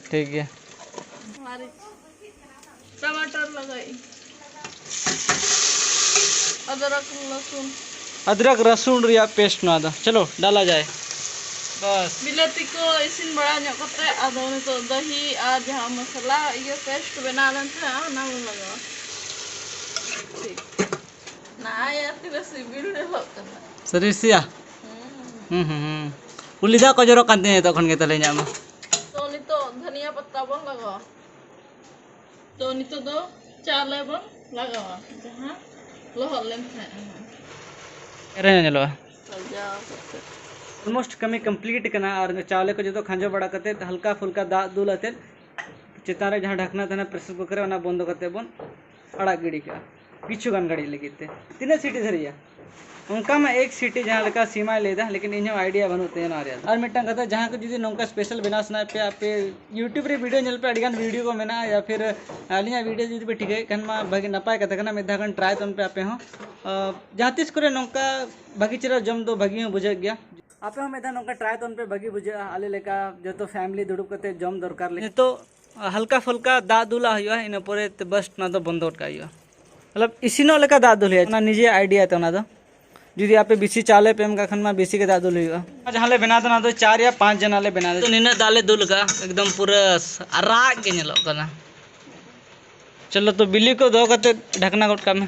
ᱴᱷᱤᱠ ᱜᱮᱭᱟ᱾ ᱢᱟᱹᱨᱤᱪ, ᱴᱟᱢᱟᱴᱟᱨ ᱞᱟᱜᱟᱣ ᱤᱧ᱾ ᱟᱫᱨᱚᱠ, ᱨᱟᱹᱥᱩᱱ᱾ ᱟᱫᱨᱚᱠ ᱨᱟᱹᱥᱩᱱ ᱨᱮᱭᱟᱜ ᱯᱮᱥᱴ ᱱᱚᱣᱟ ᱫᱚ᱾ ᱪᱚᱞᱚ, ᱰᱟᱞᱟ ᱡᱟᱭ᱾ ᱵᱟᱥ᱾ ᱵᱤᱞᱟᱹᱛᱤ ᱠᱚ ᱤᱥᱤᱱ ᱵᱟᱲᱟ ᱧᱚᱜ ᱠᱟᱛᱮ, ᱟᱫᱚ ᱱᱤᱛᱚᱜ ᱫᱟᱹᱦᱤ ᱟᱨ ᱡᱟᱦᱟᱸ ᱢᱚᱥᱞᱟ ᱤᱭᱟᱹ ᱯᱮᱥᱴ ᱵᱮᱱᱟᱣ ᱞᱮᱱ ᱛᱟᱦᱮᱸᱫ, ᱚᱱᱟ ᱵᱚᱱ ᱞᱟᱜᱟᱣᱟ᱾ ᱴᱷᱤᱠ᱾ ᱱᱟᱭᱟ, ᱛᱤᱱᱟᱹᱜ ᱥᱤᱵᱤᱞ ᱧᱮᱞᱚᱜ ᱠᱟᱱᱟ᱾ ᱥᱟᱹᱨᱤ ᱥᱮᱭᱟ? ᱦᱩᱸ᱾ ᱦᱩᱸ, ᱦᱩᱸ, ᱦᱩᱸ᱾ ᱩᱞᱤ ᱫᱟᱜ ᱠᱚ ᱡᱚᱨᱚᱜ ᱠᱟᱱ ᱛᱤᱧᱟᱹ ᱱᱤᱛᱚᱜ ᱠᱷᱚᱱ ᱜᱮ, ᱛᱟᱦᱞᱮ ᱤᱧᱟᱹᱜ ᱢᱟ᱾ ᱛᱚ, ᱱᱤᱛᱚᱜ ᱫᱷᱟᱹᱱᱤᱭᱟᱹ ᱯᱟᱛᱟ ᱵᱚᱱ ᱞᱟᱜᱟᱣᱟ᱾ ᱛᱚ, ᱱᱤᱛᱚᱜ ᱫᱚ ᱪᱟᱣᱞᱮ ᱵᱚᱱ ᱞᱟᱜᱟᱣᱟ, ᱡᱟᱦᱟᱸ ᱞᱚᱦᱚᱫ ᱞᱮᱱ ᱛᱟᱦᱮᱸᱫ᱾ ᱮᱨᱮ ᱧᱮᱞᱚᱜᱼᱟ᱾ ᱥᱟᱡᱟᱣ ᱠᱟᱛᱮ᱾ Almost ᱠᱟᱹᱢᱤ complete ᱠᱟᱱᱟ, ᱟᱨ ᱪᱟᱣᱞᱮ ᱠᱚ ᱡᱚᱛᱚ ᱠᱷᱟᱸᱡᱚ ᱵᱟᱲᱟ ᱠᱟᱛᱮ, ᱦᱟᱞᱠᱟ ᱯᱷᱩᱞᱠᱟ ᱫᱟᱜ ᱫᱩᱞ ᱟᱛᱮ, ᱪᱮᱛᱟᱱ ᱨᱮ ᱡᱟᱦᱟᱸ ᱰᱷᱟᱠᱱᱟ ᱛᱟᱦᱮᱱᱟ pressure cooker ᱨᱮ, ᱚᱱᱟ ᱵᱚᱱᱫᱚ ᱠᱟᱛᱮ ᱵᱚᱱ ᱟᱲᱟᱜ ᱜᱤᱰᱤ ᱠᱟᱜᱼᱟ᱾ ᱠᱤᱪᱷᱩ ᱜᱟᱱ ᱜᱷᱟᱹᱲᱤᱡ ᱞᱟᱹᱜᱤᱫ ᱛᱮ᱾ ᱛᱤᱱᱟᱹᱜ ᱥᱤᱴᱤ ᱫᱷᱟᱹᱨᱤᱡᱼᱟ? ᱚᱱᱠᱟ ᱢᱟ ᱮᱠ ᱥᱤᱴᱤ ᱡᱟᱦᱟᱸ ᱞᱮᱠᱟ ᱥᱤᱢᱟᱭ ᱞᱟᱹᱭᱫᱟ, ᱞᱮᱠᱤᱱ ᱤᱧ ᱦᱚᱸ ᱟᱭᱰᱤᱭᱟ ᱵᱟᱹᱱᱩᱜ ᱛᱤᱧᱟᱹ ᱱᱚᱣᱟ ᱨᱮᱭᱟᱜ ᱫᱚ᱾ ᱟᱨ ᱢᱤᱫᱴᱟᱝ ᱠᱟᱛᱷᱟ, ᱡᱟᱦᱟᱸ ᱠᱚ ᱡᱩᱫᱤ ᱱᱚᱝᱠᱟ ᱥᱯᱮᱥᱟᱞ ᱵᱮᱱᱟᱣ ᱥᱟᱱᱟᱭᱮᱫ ᱯᱮᱭᱟ ᱟᱯᱮ, YouTube ᱨᱮ ᱵᱷᱤᱰᱤᱭᱳ ᱧᱮᱞ ᱯᱮ, ᱟᱹᱰᱤᱜᱟᱱ ᱵᱷᱤᱰᱤᱭᱳ ᱠᱚ ᱢᱮᱱᱟᱜᱼᱟ, ᱭᱟ ᱯᱷᱤᱨ ᱟᱹᱞᱤᱧᱟᱜ ᱵᱷᱤᱰᱤᱭᱳ ᱡᱩᱫᱤ ᱯᱮ ᱴᱷᱤᱠᱟᱹᱭᱮᱫ ᱠᱷᱟᱱ ᱢᱟ ᱵᱷᱟᱹᱜᱤ ᱱᱟᱯᱟᱭ ᱠᱟᱛᱷᱟ ᱠᱟᱱᱟ, ᱢᱤᱫ ᱫᱷᱟᱣ ᱜᱟᱱ ᱴᱨᱟᱭ ᱛᱟᱵᱚᱱ ᱯᱮ ᱟᱯᱮ ᱦᱚᱸ᱾ ᱟᱸ, ᱡᱟᱦᱟᱸ ᱛᱤᱥ ᱠᱚᱨᱮ ᱱᱚᱝᱠᱟ ᱵᱷᱟᱹᱜᱤ ᱪᱮᱦᱨᱟ ᱡᱚᱢ ᱫᱚ ᱵᱷᱟᱹᱜᱤ ᱦᱚᱸ ᱵᱩᱡᱷᱟᱹᱜ ᱜᱮᱭᱟ᱾ ᱟᱯᱮ ᱦᱚᱸ ᱢᱤᱫ ᱫᱷᱟᱣ ᱱᱚᱝᱠᱟ ᱴᱨᱟᱭ ᱛᱟᱵᱚᱱ ᱯᱮ, ᱵᱷᱟᱹᱜᱤ ᱵᱩᱡᱷᱟᱹᱜᱼᱟ᱾ ᱟᱞᱮ ᱞᱮᱠᱟ ᱡᱚᱛᱚ ᱯᱷᱮᱢᱤᱞᱤ ᱫᱩᱲᱩᱵ ᱠᱟᱛᱮ ᱡᱚᱢ ᱫᱚᱨᱠᱟᱨ ᱞᱮ᱾ ᱱᱤᱛᱚᱜ ᱦᱟᱞᱠᱟ ᱯᱷᱩᱞᱠᱟ ᱫᱟᱜ ᱫᱩᱞᱟᱜ ᱦᱩᱭᱩᱜᱼᱟ, ᱤᱱᱟᱹ ᱯᱚᱨᱮ ᱛᱮ ᱵᱟᱥ ᱱᱚᱣᱟ ᱫᱚ ᱵᱚᱱᱫᱚ ᱜᱚᱫ ᱠᱟᱜ ᱦᱩᱭᱩᱜᱼᱟ᱾ ᱢᱚᱛᱞᱚᱵ ᱤᱥᱤᱱᱚᱜ ᱞᱮᱠᱟ ᱫᱟᱜ ᱫᱩᱞ ᱦᱩᱭᱩᱜᱼᱟ, ᱚᱱᱟ ᱱᱤᱡᱮ ᱟᱭᱰᱤᱭᱟ ᱛᱮ ᱚᱱᱟ ᱫᱚ᱾ ᱡᱩᱫᱤ ᱟᱯᱮ ᱵᱮᱥᱤ ᱪᱟᱣᱞᱮ ᱯᱮ ᱮᱢ ᱠᱟᱜ ᱠᱷᱟᱱ ᱢᱟ ᱵᱮᱥᱤ ᱜᱮ ᱫᱟᱜ ᱫᱩᱞ ᱦᱩᱭᱩᱜᱼᱟ᱾ ᱡᱟᱦᱟᱸ ᱞᱮ ᱵᱮᱱᱟᱣ ᱫᱟ ᱚᱱᱟ ᱫᱚ ᱪᱟᱨ ᱭᱟ ᱯᱟᱸᱪ ᱡᱚᱱᱟ ᱞᱮ ᱵᱮᱱᱟᱣ ᱫᱟ᱾ ᱛᱚ ᱱᱤᱱᱟᱹᱜ ᱫᱟᱜ ᱞᱮ ᱫᱩᱞ ᱠᱟᱜᱼᱟ, ᱮᱠᱫᱚᱢ ᱯᱩᱨᱟᱹ ᱟᱨᱟᱜ ᱜᱮ ᱧᱮᱞᱚᱜ ᱠᱟᱱᱟ᱾ ᱪᱚᱞᱚ ᱛᱚ ᱵᱤᱞᱤ ᱠᱚ ᱫᱚᱦᱚ ᱠᱟᱛᱮ ᱰᱷᱟᱠᱱᱟ ᱜᱚᱫ ᱠᱟᱜ ᱢᱮ᱾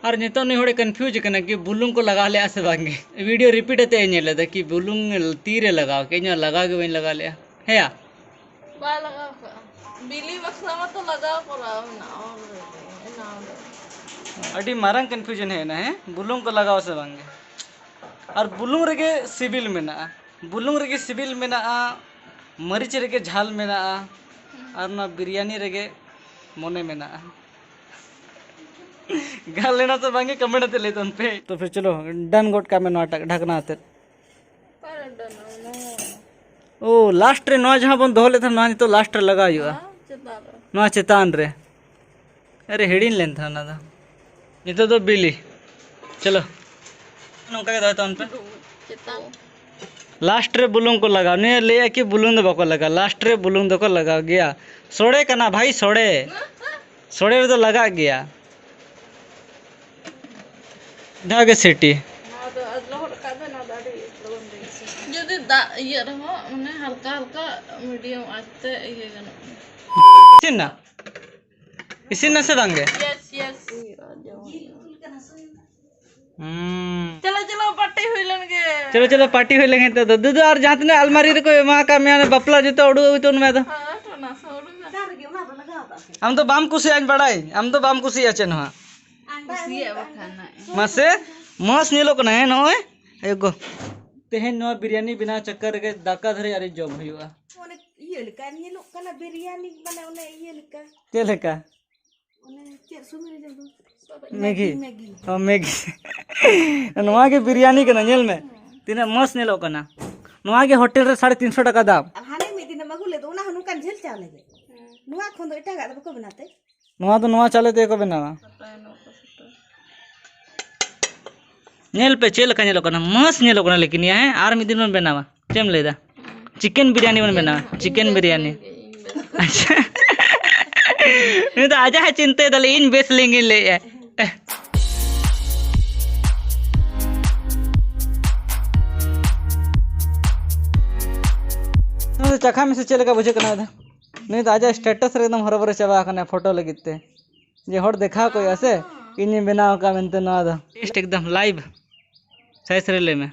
ᱟᱨ ᱱᱤᱛᱚᱜ ᱱᱩᱭ ᱦᱚᱲᱮ ᱠᱚᱱᱯᱷᱤᱭᱩᱡᱽ ᱠᱟᱱᱟ ᱠᱤ ᱵᱩᱞᱩᱝ ᱠᱚ ᱞᱟᱜᱟᱣ ᱞᱮᱜᱼᱟ ᱥᱮ ᱵᱟᱝ ᱜᱮ᱾ ᱵᱷᱤᱰᱤᱭᱳ ᱨᱤᱯᱤᱴ ᱟᱛᱮ ᱧᱮᱞ ᱞᱮᱫᱟ ᱠᱤ ᱵᱩᱞᱩᱝ ᱛᱤᱨᱮ ᱞᱟᱜᱟᱣ ᱠᱮᱫ, ᱤᱧ ᱢᱟ ᱞᱟᱜᱟᱣ ᱜᱮ ᱵᱟᱹᱧ ᱞᱟᱜᱟᱣ ᱞᱮᱜᱼᱟ᱾ ᱦᱮᱸᱭᱟ? ᱵᱟᱭ ᱞᱟᱜᱟᱣ ᱠᱟᱜᱼᱟ᱾ ᱵᱤᱞᱤ ᱵᱟᱠᱷᱨᱟ ᱢᱟᱛᱚ ᱞᱟᱜᱟᱣ ᱠᱚᱨᱟᱣ ᱢᱮᱱᱟᱜᱼᱟ already, ᱮᱱᱟᱣ ᱨᱮ᱾ ᱟᱹᱰᱤ ᱢᱟᱨᱟᱝ ᱠᱚᱱᱯᱷᱤᱭᱩᱡᱚᱱ ᱦᱮᱡ ᱮᱱᱟ, ᱦᱮᱸ? ᱵᱩᱞᱩᱝ ᱠᱚ ᱞᱟᱜᱟᱣᱟ ᱥᱮ ᱵᱟᱝ ᱜᱮ? ᱟᱨ ᱵᱩᱞᱩᱝ ᱨᱮᱜᱮ ᱥᱤᱵᱤᱞ ᱢᱮᱱᱟᱜᱼᱟ, ᱵᱩᱞᱩᱝ ᱨᱮᱜᱮ ᱥᱤᱵᱤᱞ ᱢᱮᱱᱟᱜᱼᱟ, ᱢᱟᱹᱨᱤᱪ ᱨᱮᱜᱮ ᱡᱷᱟᱞ ᱢᱮᱱᱟᱜᱼᱟ, ᱟᱨ ᱚᱱᱟ ᱵᱤᱨᱭᱟᱱᱤ ᱨᱮᱜᱮ ᱢᱚᱱᱮ ᱢᱮᱱᱟᱜᱼᱟ᱾ ᱜᱟᱱ ᱞᱮᱱᱟ ᱥᱮ ᱵᱟᱝ ᱜᱮ ᱠᱚᱢᱮᱱᱴ ᱟᱛᱮ ᱞᱟᱹᱭ ᱛᱟᱵᱚᱱ ᱯᱮ᱾ ᱛᱚ ᱯᱷᱤᱨ ᱪᱚᱞᱚ ᱰᱟᱱ ᱜᱚᱫ ᱠᱟᱜ ᱢᱮ ᱱᱚᱣᱟᱴᱟᱜ ᱰᱷᱟᱠᱱᱟ ᱟᱛᱮᱫ᱾ ᱚᱠᱟᱨᱮ ᱰᱟᱱᱟ? ᱱᱚᱣᱟ᱾ ᱳ, ᱞᱟᱥᱴ ᱨᱮ ᱱᱚᱣᱟ ᱡᱟᱦᱟᱸ ᱵᱚᱱ ᱫᱚᱦᱚ ᱞᱮᱫ ᱛᱟᱦᱮᱸᱱᱟ, ᱱᱚᱣᱟ ᱱᱤᱛᱚᱜ ᱞᱟᱥᱴ ᱨᱮ ᱞᱟᱜᱟᱣ ᱦᱩᱭᱩᱜᱼᱟ᱾ ᱦᱮᱸ, ᱪᱮᱛᱟᱱ ᱨᱮ᱾ ᱱᱚᱣᱟ ᱪᱮᱛᱟᱱ ᱨᱮ᱾ ᱟᱨᱮ, ᱦᱤᱲᱤᱧ ᱞᱮᱱ ᱛᱟᱦᱮᱸᱱᱟ ᱚᱱᱟ ᱫᱚ᱾ ᱱᱤᱛᱚᱜ ᱫᱚ ᱵᱤᱞᱤ᱾ ᱪᱚᱞᱚ᱾ ᱱᱚᱝᱠᱟ ᱜᱮ ᱫᱚᱦᱚᱭ ᱛᱟᱵᱚᱱ ᱯᱮ᱾ ᱪᱮᱛᱟᱱ᱾ ᱞᱟᱥᱴ ᱨᱮ ᱵᱩᱞᱩᱝ ᱠᱚ ᱞᱟᱜᱟᱣᱟ᱾ ᱱᱩᱭᱮ ᱞᱟᱹᱭᱮᱜᱼᱟ ᱠᱤ ᱵᱩᱞᱩᱝ ᱫᱚ ᱵᱟᱠᱚ ᱞᱟᱜᱟᱣᱟ, ᱞᱟᱥᱴ ᱨᱮ ᱵᱩᱞᱩᱝ ᱫᱚᱠᱚ ᱞᱟᱜᱟᱣ ᱜᱮᱭᱟ᱾ ᱥᱚᱲᱮ ᱠᱟᱱᱟ ᱵᱷᱟᱭ, ᱥᱚᱲᱮ᱾ ᱥᱚᱲᱮ ᱨᱮᱫᱚ ᱞᱟᱜᱟᱜ ᱜᱮᱭᱟ᱾ ᱫᱷᱟᱣ ᱜᱮ ᱥᱤᱴᱤ᱾ ᱱᱚᱣᱟ ᱫᱚ ᱞᱚᱦᱚᱫ ᱠᱟᱜ ᱫᱚ, ᱱᱚᱣᱟ ᱫᱚ ᱟᱹᱰᱤ ᱞᱚᱜᱚᱱ ᱜᱮ ᱤᱥᱤᱱᱚᱜᱼᱟ᱾ ᱡᱩᱫᱤ ᱫᱟᱜ ᱤᱭᱟᱹᱜ ᱨᱮᱦᱚᱸ, ᱢᱟᱱᱮ ᱦᱟᱞᱠᱟ ᱦᱟᱞᱠᱟ ᱢᱤᱰᱤᱭᱟᱢ ᱟᱸᱪ ᱛᱮ ᱤᱭᱟᱹ ᱜᱟᱱᱚᱜᱼᱟ᱾ ᱤᱥᱤᱱ ᱱᱟ? ᱤᱥᱤᱱ ᱱᱟ ᱥᱮ ᱵᱟᱝ ᱜᱮ? Yes, yes. ᱦᱩᱸ᱾ ᱪᱚᱞᱚ, ᱪᱚᱞᱚ, ᱯᱟᱨᱴᱤ ᱦᱩᱭ ᱞᱮᱱ ᱜᱮ᱾ ᱪᱚᱞᱚ, ᱪᱚᱞᱚ, ᱯᱟᱨᱴᱤ ᱦᱩᱭ ᱞᱮᱱ ᱜᱮ᱾ ᱛᱚ ᱫᱩᱫᱩ, ᱟᱨ ᱡᱟᱦᱟᱸ ᱛᱤᱱᱟᱹᱜ ᱟᱞᱢᱟᱨᱤ ᱨᱮᱠᱚ ᱮᱢᱟ ᱟᱠᱟᱫ ᱢᱮᱭᱟ, ᱚᱱᱟ ᱵᱟᱯᱞᱟ ᱡᱩᱛᱟᱹ ᱩᱰᱩᱠ ᱟᱹᱜᱩᱭ ᱛᱟᱵᱚᱱ ᱢᱮ ᱟᱫᱚ᱾ ᱦᱮᱸ, ᱚᱱᱟ ᱥᱚ ᱩᱰᱩᱠᱟ᱾ ᱟᱢ ᱫᱚ ᱵᱟᱢ ᱠᱩᱥᱤᱭᱟᱜᱼᱟ, ᱤᱧ ᱵᱟᱲᱟᱭ᱾ ᱟᱢ ᱫᱚ ᱵᱟᱢ ᱠᱩᱥᱤᱭᱟᱜᱼᱟ ᱪᱮᱫ ᱦᱚᱸ᱾ ᱠᱩᱥᱤᱭᱟᱜ ᱵᱟᱠᱷᱟᱱ ᱱᱟᱜ᱾ ᱢᱟᱥᱮ, ᱢᱚᱸᱡᱽ ᱧᱮᱞᱚᱜ ᱠᱟᱱᱟ, ᱦᱮᱸ, ᱱᱚᱜᱼᱚᱭ᱾ ᱮ ᱜᱚ᱾ ᱛᱮᱦᱮᱧ ᱱᱚᱣᱟ ᱵᱤᱨᱭᱟᱱᱤ ᱵᱮᱱᱟᱣ ᱪᱟᱠᱠᱟᱨ ᱨᱮᱜᱮ ᱫᱟᱠᱟ ᱫᱷᱟᱹᱨᱤᱡ ᱟᱹᱣᱨᱤ ᱡᱚᱢ ᱦᱩᱭᱩᱜᱼᱟ᱾ ᱚᱱᱮ ᱤᱭᱟᱹ ᱞᱮᱠᱟ ᱧᱮᱞᱚᱜ ᱠᱟᱱᱟ, ᱵᱤᱨᱭᱟᱱᱤ, ᱢᱟᱱᱮ ᱚᱱᱮ ᱤᱭᱟᱹ ᱞᱮᱠᱟ᱾ ᱪᱮᱫ ᱞᱮᱠᱟ? ᱪᱮᱫ ᱥᱩᱢᱤᱨ ᱡᱚᱢ ᱫᱚ? ᱢᱮᱜᱤ᱾ ᱢᱮᱜᱤ᱾ ᱚ, ᱢᱮᱜᱤ᱾ ᱱᱚᱣᱟ ᱜᱮ ᱵᱤᱨᱭᱟᱱᱤ ᱠᱟᱱᱟ, ᱧᱮᱞ ᱢᱮ᱾ ᱛᱤᱱᱟᱹᱜ ᱢᱚᱸᱡᱽ ᱧᱮᱞᱚᱜ ᱠᱟᱱᱟ᱾ ᱱᱚᱣᱟ ᱜᱮ ᱦᱳᱴᱮᱞ ᱨᱮ ᱥᱟᱲᱮ ᱛᱤᱱᱥᱚ ᱴᱟᱠᱟ ᱫᱟᱢ᱾ ᱟᱨ ᱦᱟᱱᱮ ᱢᱤᱫ ᱫᱤᱱᱮᱢ ᱟᱹᱜᱩ ᱞᱮᱫ, ᱚᱱᱟ ᱦᱚᱸ ᱱᱚᱝᱠᱟᱱ ᱡᱷᱟᱹᱞ ᱪᱟᱣᱞᱮ ᱜᱮ᱾ ᱱᱚᱣᱟ ᱠᱷᱚᱱ ᱫᱚ ᱮᱴᱟᱜᱟᱜ ᱫᱚ ᱵᱟᱠᱚ ᱵᱮᱱᱟᱣ ᱛᱮ? ᱱᱚᱣᱟ ᱫᱚ ᱱᱚᱣᱟ ᱪᱟᱣᱞᱮ ᱛᱮᱜᱮ ᱠᱚ ᱵᱮᱱᱟᱣᱟ᱾ ᱧᱮᱞ ᱯᱮ ᱪᱮᱫ ᱞᱮᱠᱟ ᱧᱮᱞᱚᱜ ᱠᱟᱱᱟ, ᱢᱚᱸᱡᱽ ᱧᱮᱞᱚᱜ ᱠᱟᱱᱟ᱾ ᱞᱮᱠᱤᱱ ᱭᱟ, ᱦᱮᱸ, ᱟᱨ ᱢᱤᱫ ᱫᱤᱱ ᱵᱚᱱ ᱵᱮᱱᱟᱣᱟ᱾ ᱪᱮᱫ ᱮᱢ ᱞᱟᱹᱭᱫᱟ? ᱪᱤᱠᱮᱱ ᱵᱤᱨᱭᱟᱱᱤ ᱵᱚᱱ ᱵᱮᱱᱟᱣᱟ, ᱪᱤᱠᱮᱱ ᱵᱤᱨᱭᱟᱱᱤ᱾ ᱟᱪᱪᱷᱟ᱾ ᱱᱩᱭ ᱫᱚ ᱟᱡᱟᱜ ᱦᱚᱸ ᱪᱤᱱᱛᱟᱹᱭ ᱫᱟᱞᱮ, ᱤᱧ ᱵᱮᱥ ᱞᱤᱧ ᱞᱟᱹᱭᱮᱫᱼᱟ᱾ ᱱᱩᱭ ᱫᱚ ᱪᱟᱠᱷᱟ ᱢᱮᱥᱮ ᱪᱮᱫ ᱞᱮᱠᱟ ᱵᱩᱡᱷᱟᱹᱜ ᱠᱟᱱᱟ? ᱱᱩᱭ ᱫᱚ ᱟᱡᱟᱜ ᱥᱴᱮᱴᱟᱥ ᱨᱮ ᱮᱠᱫᱚᱢ ᱦᱚᱨᱚᱵᱚᱨᱚ ᱪᱟᱵᱟ ᱟᱠᱟᱱᱟ ᱯᱷᱳᱴᱳ ᱞᱟᱹᱜᱤᱫ ᱛᱮ, ᱡᱮ ᱦᱚᱲ ᱫᱮᱠᱷᱟᱣ ᱠᱚ ᱦᱩᱭᱩᱜᱼᱟ ᱥᱮ, ᱤᱧᱤᱧ ᱵᱮᱱᱟᱣ ᱟᱠᱟᱫ ᱢᱮᱱᱛᱮ ᱱᱚᱣᱟ ᱫᱚ᱾ ᱴᱮᱥᱴ ᱮᱠᱫᱚᱢ ᱞᱟᱭᱤᱵᱷ ᱥᱟᱭᱤᱡᱽ ᱨᱮ ᱞᱟᱹᱭ ᱢᱮ᱾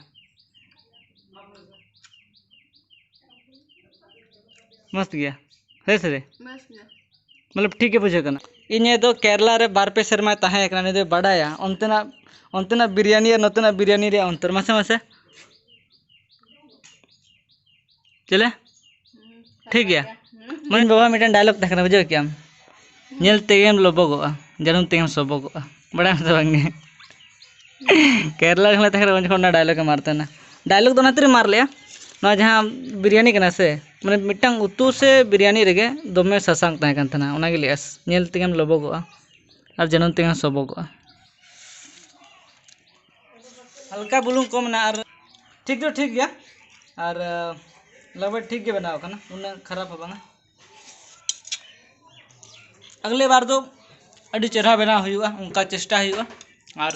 ᱢᱚᱥᱛ ᱜᱮᱭᱟ, ᱦᱮᱸ ᱥᱮ ᱨᱮ? ᱢᱚᱥᱛ ᱜᱮᱭᱟ᱾ ᱢᱚᱛᱞᱚᱵ ᱴᱷᱤᱠ ᱜᱮ ᱵᱩᱡᱷᱟᱹᱜ ᱠᱟᱱᱟ᱾ ᱤᱧ ᱫᱚ ᱠᱮᱨᱞᱟ ᱨᱮ ᱵᱟᱨ ᱯᱮ ᱥᱮᱨᱢᱟᱭ ᱛᱟᱦᱮᱸ ᱠᱟᱱᱟ, ᱩᱱᱤ ᱫᱚᱭ ᱵᱟᱰᱟᱭᱟ ᱚᱱᱛᱮᱱᱟᱜ, ᱚᱱᱛᱮᱱᱟᱜ ᱵᱤᱨᱭᱟᱱᱤ ᱟᱨ ᱱᱚᱛᱮᱱᱟᱜ ᱵᱤᱨᱭᱟᱱᱤ ᱨᱮᱭᱟᱜ ᱚᱱᱛᱚᱨ᱾ ᱢᱟᱥᱮ ᱢᱟᱥᱮ ᱪᱮᱞᱮ? ᱴᱷᱤᱠ ᱜᱮᱭᱟ᱾ ᱢᱟᱱᱮ ᱵᱟᱵᱟ ᱢᱤᱫᱴᱮᱱ ᱰᱟᱭᱞᱚᱜ ᱛᱟᱦᱮᱸ ᱠᱟᱱᱟ, ᱵᱩᱡᱷᱟᱹᱣ ᱠᱮᱜᱼᱟᱢ? "ᱧᱮᱞ ᱛᱮᱜᱮᱢ ᱞᱚᱵᱚᱜᱚᱜᱼᱟ, ᱡᱟᱹᱱᱩᱢ ᱛᱮᱜᱮᱢ ᱥᱚᱵᱚᱜᱚᱜᱼᱟ", ᱵᱟᱲᱟᱭᱟᱢ ᱥᱮ ᱵᱟᱝ ᱜᱮ? ᱠᱮᱨᱞᱟ ᱨᱮ ᱛᱟᱦᱮᱸ ᱠᱟᱱᱟ ᱡᱚᱠᱷᱚᱱ ᱚᱱᱟ ᱰᱟᱭᱞᱚᱜ ᱮ ᱢᱟᱨ ᱛᱟᱦᱮᱱᱟ᱾ ᱰᱟᱭᱞᱚᱜ ᱫᱚ ᱚᱱᱟ ᱛᱤᱨᱮ ᱢᱟᱨ ᱞᱮᱜᱼᱟ, ᱱᱚᱣᱟ ᱡᱟᱦᱟᱸ ᱵᱤᱨᱭᱟᱱᱤ ᱠᱟᱱᱟ ᱥᱮ, ᱢᱟᱱᱮ ᱢᱤᱫᱴᱟᱝ ᱩᱛᱩ ᱥᱮ ᱵᱤᱨᱭᱟᱱᱤ ᱨᱮᱜᱮ ᱫᱚᱢᱮ ᱥᱟᱥᱟᱝ ᱛᱟᱦᱮᱸ ᱠᱟᱱ ᱛᱟᱦᱮᱱᱟ, ᱚᱱᱟᱜᱮ ᱞᱟᱹᱭᱟ, "ᱧᱮᱞ ᱛᱮᱜᱮᱢ ᱞᱚᱵᱚᱜᱚᱜᱼᱟ ᱟᱨ ᱡᱟᱹᱱᱩᱢ ᱛᱮᱜᱮᱢ ᱥᱚᱵᱚᱜᱚᱜᱼᱟ᱾" ᱦᱟᱞᱠᱟ ᱵᱩᱞᱩᱝ ᱠᱚᱢ ᱮᱱᱟ, ᱟᱨ ᱴᱷᱤᱠ ᱫᱚ ᱴᱷᱤᱠ ᱜᱮᱭᱟ, ᱟᱨ ᱞᱟᱜᱽᱵᱷᱟᱜᱽ ᱴᱷᱤᱠ ᱜᱮ ᱵᱮᱱᱟᱣ ᱠᱟᱱᱟ, ᱩᱱᱟᱹᱜ ᱠᱷᱟᱨᱟᱯ ᱦᱚᱸ ᱵᱟᱝᱟ᱾ ᱟᱜᱽᱞᱮ ᱵᱟᱨ ᱫᱚ ᱟᱹᱰᱤ ᱪᱮᱦᱨᱟ ᱵᱮᱱᱟᱣ ᱦᱩᱭᱩᱜᱼᱟ, ᱚᱱᱠᱟ ᱪᱮᱥᱴᱟ ᱦᱩᱭᱩᱜᱼᱟ᱾ ᱟᱨ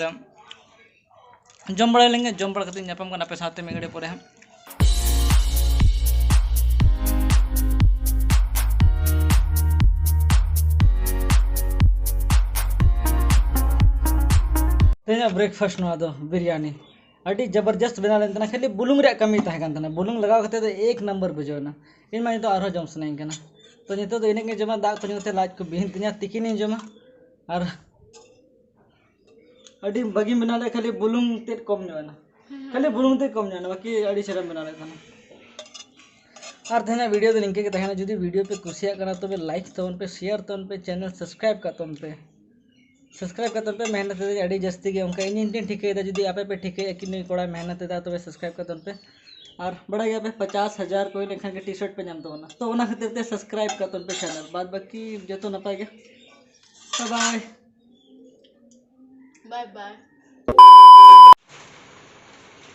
ᱡᱚᱢ ᱵᱟᱲᱟ ᱞᱮᱱᱜᱮ, ᱡᱚᱢ ᱵᱟᱲᱟ ᱠᱟᱛᱮ ᱧᱟᱯᱟᱢ ᱠᱟᱱᱟ ᱟᱯᱮ ᱥᱟᱶᱛᱮ ᱢᱤᱫ ᱜᱷᱟᱹᱲᱤᱡ ᱯᱚᱨᱮ ᱦᱟᱸᱜ᱾ ᱛᱮᱦᱮᱧᱟᱜ ᱵᱨᱮᱠᱯᱷᱟᱥᱴ ᱱᱚᱣᱟ ᱫᱚ ᱵᱤᱨᱭᱟᱱᱤ᱾ ᱟᱹᱰᱤ ᱡᱚᱵᱚᱨᱡᱚᱥᱛ ᱵᱮᱱᱟᱣ ᱞᱮᱱ ᱛᱟᱦᱮᱱᱟ, ᱠᱷᱟᱹᱞᱤ ᱵᱩᱞᱩᱝ ᱨᱮᱭᱟᱜ ᱠᱟᱹᱢᱤ ᱛᱟᱦᱮᱸ ᱠᱟᱱ ᱛᱟᱦᱮᱱᱟ᱾ ᱵᱩᱞᱩᱝ ᱞᱟᱜᱟᱣ ᱠᱟᱛᱮ ᱫᱚ ᱮᱠ ᱱᱟᱢᱵᱟᱨ ᱵᱩᱡᱷᱟᱹᱣ ᱮᱱᱟ᱾ ᱤᱧ ᱢᱟ ᱱᱤᱛᱚᱜ ᱟᱨᱦᱚᱸ ᱡᱚᱢ ᱥᱟᱱᱟᱧ ᱠᱟᱱᱟ᱾ ᱛᱚ ᱱᱤᱛᱚᱜ ᱫᱚ ᱤᱱᱟᱹᱜ ᱜᱮ ᱡᱚᱢᱟ, ᱫᱟᱜ ᱠᱚ ᱧᱩ ᱠᱟᱛᱮ ᱞᱟᱡ ᱠᱚ ᱵᱤᱦᱤᱱ ᱛᱤᱧᱟ, ᱛᱤᱠᱤᱱᱤᱧ ᱡᱚᱢᱟ᱾ ᱟᱨ ᱟᱹᱰᱤ ᱵᱷᱟᱹᱜᱤᱢ ᱵᱮᱱᱟᱣ ᱞᱮᱫ, ᱠᱷᱟᱹᱞᱤ ᱵᱩᱞᱩᱝ ᱛᱮᱫ ᱠᱚᱢ ᱧᱚᱜ ᱮᱱᱟ, ᱠᱷᱟᱹᱞᱤ ᱵᱩᱞᱩᱝ ᱛᱮᱫ ᱠᱚᱢ ᱧᱚᱜ ᱮᱱᱟ, ᱵᱟᱹᱠᱤ ᱟᱹᱰᱤ ᱪᱮᱦᱨᱟᱢ ᱵᱮᱱᱟᱣ ᱞᱮᱫ ᱛᱟᱦᱮᱱᱟ᱾ ᱟᱨ ᱛᱮᱦᱮᱧᱟᱜ video ᱫᱚ ᱱᱤᱝᱠᱟᱹ ᱜᱮ ᱛᱟᱦᱮᱱᱟ᱾ ᱡᱩᱫᱤ video ᱯᱮ ᱠᱩᱥᱤᱭᱟᱜ ᱠᱟᱱᱟ, ᱛᱚᱵᱮ like ᱛᱟᱵᱚᱱ ᱯᱮ, share ᱛᱟᱵᱚᱱ ᱯᱮ, channel subscribe ᱠᱟᱜ ᱛᱟᱵᱚᱱ ᱯᱮ᱾ Subscribe ᱠᱟᱜ ᱛᱟᱵᱚᱱ ᱯᱮ, ᱢᱮᱦᱱᱚᱛ ᱮᱫᱟᱹᱧ ᱟᱹᱰᱤ ᱡᱟᱹᱥᱛᱤ ᱜᱮ, ᱚᱱᱠᱟ ᱤᱧ ᱦᱚᱸᱧ ᱴᱷᱤᱠᱟᱹᱭᱮᱫᱟ᱾ ᱡᱩᱫᱤ ᱟᱯᱮ ᱯᱮ ᱴᱷᱤᱠᱟᱹᱭᱟ ᱠᱤ ᱱᱩᱭ ᱠᱚᱲᱟᱭ ᱢᱮᱦᱱᱚᱛ ᱮᱫᱟ, ᱛᱚᱵᱮ subscribe ᱠᱟᱜ ᱛᱟᱵᱚᱱ ᱯᱮ᱾ ᱟᱨ ᱵᱟᱲᱟᱭ ᱜᱮᱭᱟ ᱯᱮ, ᱯᱚᱪᱟᱥ ᱦᱟᱡᱟᱨ ᱠᱚ ᱦᱩᱭ ᱞᱮᱱᱠᱷᱟᱱ ᱜᱮ T-shirt ᱯᱮ ᱧᱟᱢ ᱛᱟᱵᱚᱱᱟ᱾ ᱛᱚ ᱚᱱᱟ ᱠᱷᱟᱹᱛᱤᱨ ᱛᱮ subscribe ᱠᱟᱜ ᱛᱟᱵᱚᱱ ᱯᱮ channel᱾ ᱵᱟᱫ ᱵᱟᱹᱠᱤ ᱡᱚᱛᱚ ᱱᱟᱯᱟᱭ ᱜᱮ᱾ Bye bye. Bye bye.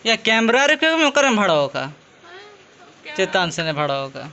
ᱭᱟ, camera ᱨᱮ ᱚᱠᱟᱨᱮᱢ ᱵᱷᱟᱲᱟ ᱟᱠᱟᱫᱼᱟ? ᱪᱮᱛᱟᱱ ᱥᱮᱱᱮ ᱵᱷᱟᱲᱟ ᱟᱠᱟᱫᱼᱟ᱾